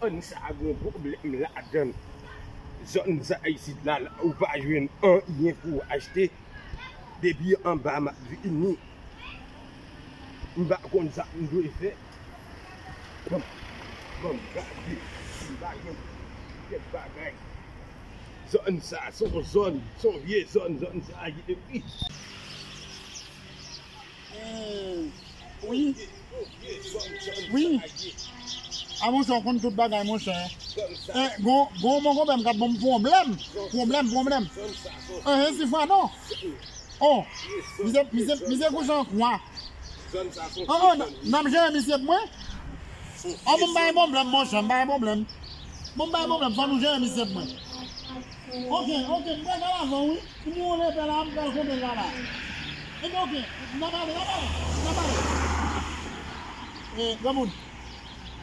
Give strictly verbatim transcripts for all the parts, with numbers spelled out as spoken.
Zòn sa a gon pwoblèm ladan l. Zòn sa a isit la, la ou pa jwenn anyen pou w achte. Depi anba m ap vini. M pa konn sa m dwe fè. Ban m, ban m gade si m pa jwenn kèk bagay. Zòn sa, se yon zòn, se yon vye zòn, zòn sa a ye, wi. Hmm, wi. Wi. A monchè, w konn tout bagay, monchè. Eh, gon, gon, mon konpè m k ap ban m pwoblèm. Pwoblèm, pwoblèm. Eh, si fwa non. Oh, misye, misye, misye kouche an kwa. Oh, oh, n ap jere misye pou mwen? Oh, bon, m pa gen pwoblèm, monchè, m pa gen pwoblèm. Bon, m pa gen pwoblèm, fò nou jere misye pou mwen. Ok, ok, m pral pale avè w, wi. Si m wè w lepè la, m pral konte l la, la. Ebyen, ok, n a pale, n a pale, n a pale. Eh, granmoun.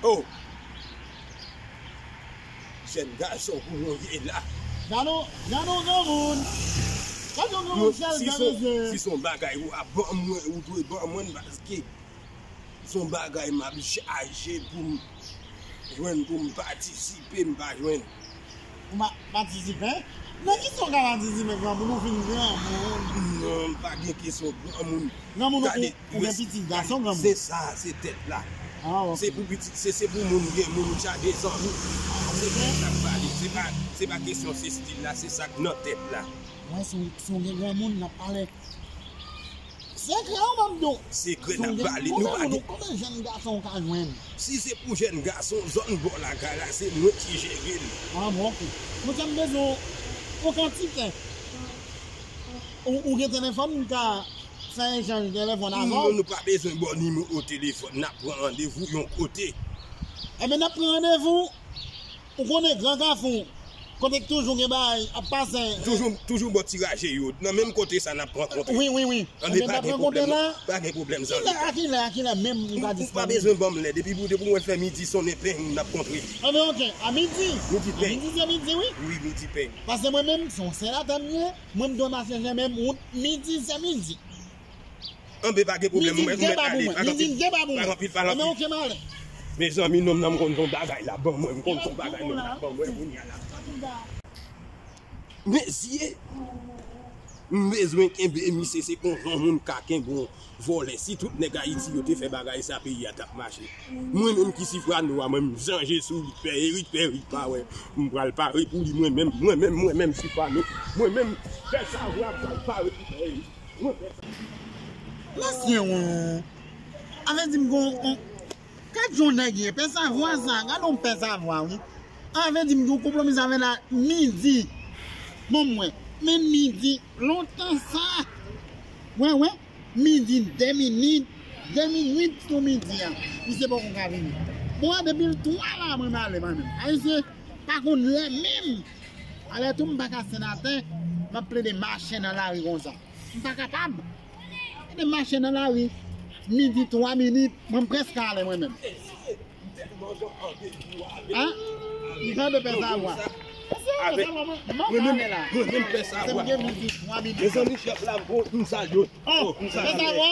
Oh. Jèn gason pou nou ye la. Gade yon, gade yon granmoun. Gade yon granmoun sèl si gade se, mesye. Si se yon bagay ou a ban mwen, ou dwe ban mwen, paske se yon bagay m ap chache pou m jwenn, pou m patisipe, m pa jwenn. Ou pa patisipe? Nan kisa w ka patisipe, granmoun? Ou vin granmoun. Non, m pa gen kesyon granmoun. Granmoun, ou, ou gen pitit gason, granmoun? Se sa, se tèt la. Ah, ok. Se pou pitit, se, se pou moun gen moun, ou tja gen zanmi. Se tèt la k pale. Se pa, se pa kesyon se stil la, se sa k nan tèt la. Mwen, si w, si w gen granmoun, n ap pale. Sekrè w ban m di w. Sekrè n ap pale, nou pa gen. Konbyen jèn gason w ka jwenn? Si se pou jèn gason, zòn bò lakay la, se mwen ki jere l. Ah bon, ok. Monchè, m bezwen yon kantite. Ou, ou gen telefòn, m ka fè echanj telefòn avè w? Non, nou pa bezwen ba w nimewo telefòn, n ap pran randevou yon kote. Ebyen, n ap pran randevou. Ou konnen Gran Kafou, kote k toujou gen bagay ap pase. Toujou, toujou bò ti raje yo. Nan menm kote sa n ap rankontre. Wi, wi, wi. Anben, pa gen pwoblèm, non. Pa gen pwoblèm, zanmi. Kilè, a kilè, a kilè menm ou ka disponib? Ou pa bezwen ban m lè. Depi pou, depi mwen fè midi sonnen, peng, n ap kontre. Anben, ok. A midi? Midi peng. A midi, se midi, wi. Wi, midi peng. Paske mwen menm, se yon senatè m ye. Mwen, m dwe mache jan menm wout midi, se midi. Anben, pa gen pwoblèm, ou mèt, ou mèt ale, pa gen anpil, pa gen anpil, pa gen anpil. Mezanmi, nonm nan, m konn se yon bagay l ap ban mwen, m konn se yon bagay nonm nan ap ban mwen kounye a la. Mesye, m bezwen kenbe misye, se konsa yon moun ka kenbe yon vòlè. Si tout nèg Ayiti yo te fè bagay sa, peyi a t ap mache. Mwen menm ki Sifwano a, mwen menm, Jan Jesou, Pè Erik, Pè Erik pa wè. M pral pare pou li, mwen menm, mwen menm, mwen menm, Sifwano. Mwen menm, Pè Savwa, m pral pare pou Pè Erik. Mesye, ou. Avè di m gon, on, gad jan nèg ye, Pè Savwa sa, gad on Pè Savwa, wi. Avè di m gon konpwomi sa fè la midi. Bon, mwen, men midi, lontan sa. Wè, wè, midi, de minit, de minit sou midi a. Misye poko ka vini. Bon, depi l twa la, mwen ale, mwen menm. Ayisyen pa konn lè menm. Alè tou, m pa ka senatè, m ap plede mache nan lari konsa. M pa kapab. Mete mache nan lari. Midi, twa minit. Mwen, m prèske ale mwen menm. An? M tande Pè Savwa. Mwen menm, mwen menm Pè Savwa. Se m gen midi, twa minit. Mezanmi, chèf la, m salye w. Oh, Pè Savwa.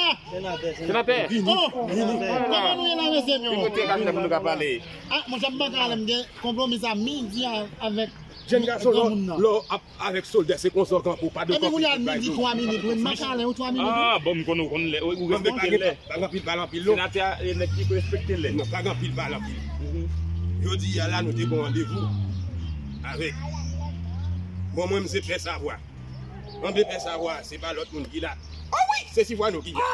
Senatè. Oh, kòman nou ye la, mesye m yo? Vin kote kabinè pou nou ka pale. Ah, monchè, m pa ka ale, m gen konpwomi sa midi a, avèk granmoun nan. Jèn gason, lò, lò ap Avèk soldè, se konsa w kanpe, w pa dwe kanpe. Epi kounye a, midi, twa minit, wi, m mache ale, wi, twa minit, wi. Ah, bon, m konn ou konn lè, ou respekte lè. Pa gen anpil, pa gen anpil, pa gen anpil, non. Senatè a, e nèg ki respekte lè. Non, pa gen anpil, pa gen anpil. Mhm. Jodi a la, nou te gon randevou avèk. Bon, mwen, m se Pè Savwa. Anben, Pè Savwa, se pa lòt moun ki la. Oh wi! Se Sifwano ki la.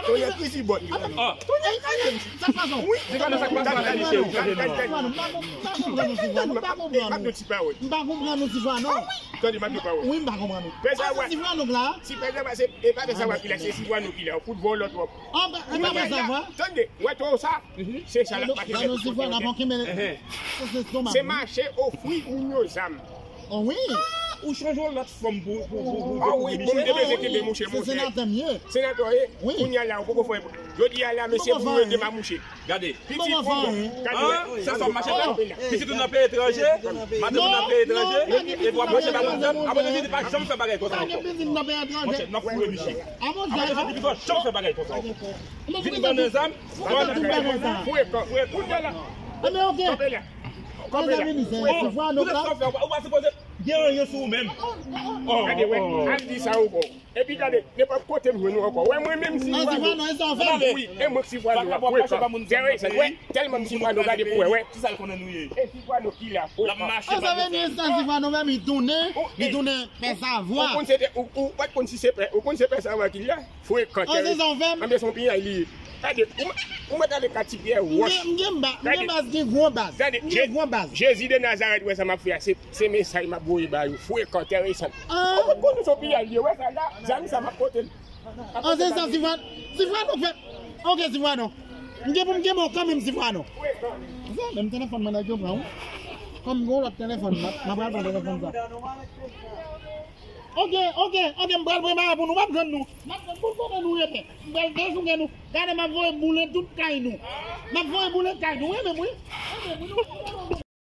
Tonyè Krizi bòt li. Tonyè Krizi. Sa k pase w? Wi. Sifwano, sa k pase w? Tande, tande, tande. M pa konprann ou, Sifwano. M pa konprann ou, Sifwano. Tande, m ap di pawòl. Wi, m pa konprann ou. Pè Savwa. Se Sifwano k la? Si Pè Savwa, se, e pa Pè Savwa ki la, se Sifwano ki la. Ou fout vòlò twòp. An, e pa Pè Savwa? Tande, ou wè twò sa? Se sa l ap mache fè tout kote. Se mache ofri moun yo zam. Oh wi. Ah, ou chanje yon lòt fòm pou, pou, pou, pou, ah wi, pou mouche. Pou m te bezwen kenbe mouche, mouche. Se senatè m ye. Senatè w ye? Wi. Kounye a la, ou poko fè. Jodi a la, mesye, pou mwen, te pa mouche. Gade. Pitit pou mwen. Gade. Ah, se sa w mache fè? Pitit ou nan peyi etranje, madanm ou nan peyi etranje, epi w ap mache pa moun zam, apre ou di pa janm fè bagay konsa ankò. Monchè, n ap foure misye. Apre ou di pitit ou pa janm fè bagay konsa ankò. Vin ban nou zam, ban nou zam. Fouye kò, fouye kò. Kounye a la. Kanpe la. Mezanmi, se Sivwano k la. Ou pa sipoze gen anyen sou ou menm. Gade, wè, al di sa ankò. Epi gade, nenpòt kote m jwenn ou ankò. Wè, mwen menm Sivwano. Wi, e mwen Sivwano la. Wè, tèlman m Sivwano, gade pou wè, wè. E Sivwano ki la. Sivwano menm, li tounen, li tounen pè savwa. Ou konn se, ou pa t konn si se pè, ou konn se pè savwa ki la. Frekan, tèrè. Anben se yon piyay li ye. Gade, ou mèt ale ka Ti Pyè Wòch. M gen baz, m gen baz, gen gwo baz. Gade, m gen gwo baz. Jezi de Nazarèt, wè sa m ap fè a, se, se mesaj m ap voye ba yo. Frekan, tèrè san. Ou konn se yon piyay li ye, wè sa la, zam sa m ap pote l. An se sa, Sivwano, Sivwano fè. Ok, Sivwano. M gen pou m gen bon kanmenm, Sivwano. Menm telefòn mwen nèg yo pran, wi. Kòm m gen yon lòt telefòn, m ap, m ap pral pran telefòn sa. Ok, ok, ok, m pral prepare pou nou, m ap jwenn nou. M ap jwenn nou kote nou rete. M pral dejouge nou. Gade, m ap voye boule tout kay nou. M ap voye boule kay nou, wi, menm, wi. Wi, menm, wi, nou.